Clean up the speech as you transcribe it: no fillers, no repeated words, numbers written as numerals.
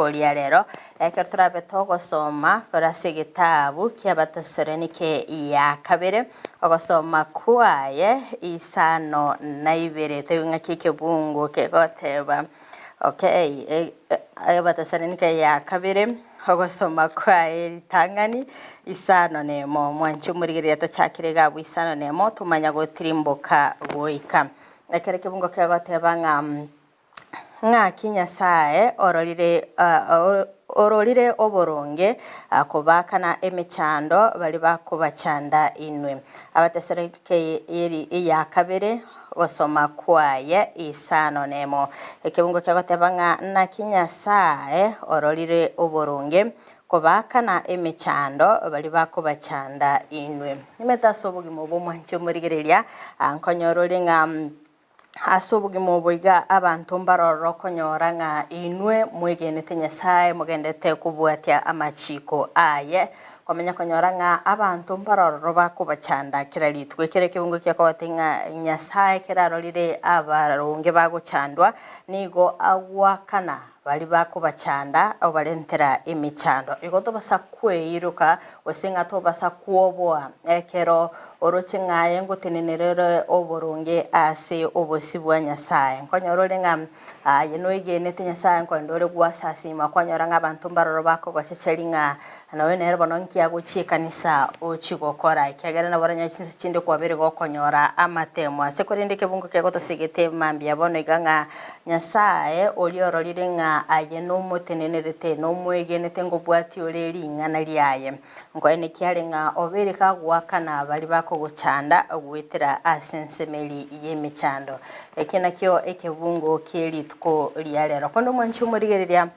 rituko ria rero, ekero torabe togosoma kore ase egetabu ki'Abatesalonike ya kabere, ogosoma kwaye isano na ibere, toigwe ng'aki ekebungo kegoteba. Okay, Abatesalonike ya kabere, ogosoma kwaye ritang'ani isano na emo. Mwanche omorigereria tochakere iga abwo isano na emo, tomanya gotirimboka goika. Ekero ekebungo kegoteba ng'a ng'aki Nyasae ororire ororire oboronge kobaakana emechando baria bakobachanda inwe. Abatesalonike eya kabere gosoma kwaye isano nemo. Ekebungo kegoteba ng'a naki Nyasae ororire oboronge kobaakana emechando baria bakobachanda inwe. Nimete ase obogima obo mwanche omorigereria, nkonyora ore ng'a ase obogima obo iga abanto mbarororo okonyora ng'a inwe mwegenete Nyasae mogenderete kobwatia amachiko aye. Komenya konyora ng'a abanto mbarororo bakobachanda kera rituko. Ekero ekebungo kiakogotebi ng'a Nyasae ekero arorire abaronge bagochandwa, nigo agoakana baria bakobachanda obarentera emechando. Igo tobasa kweiroka gose ng'a tobasa kwoboa ekero oroche ng'a aye ngotenenera ore oboronge ase obosio bwa Nyasae. Nkonyora ore ng'a Aye noegenete Nyasae nkorende ore gwasasima kwanyora ng'a abanto mbaroro bakogochecheria ng'a noyo nere bono nki agochia ekanisa ochie gokora ekiagera nabo oranyore chinsa chinde kwabeire gokonyora amatemo ase korende ekebungo kegotosegete mambia bono iga ng'a Nyasae oria ororire ng'a aye nomotenenerete nomoegenete ngobwatie ore ring'ana riaye nkoenekia are ng'a obeire kagoakana baria bakogochanda goetera ase ensemeri y'emechando. Eke nakio ekebungo kie rituko ria rero. Konde omwanchi omorigereria.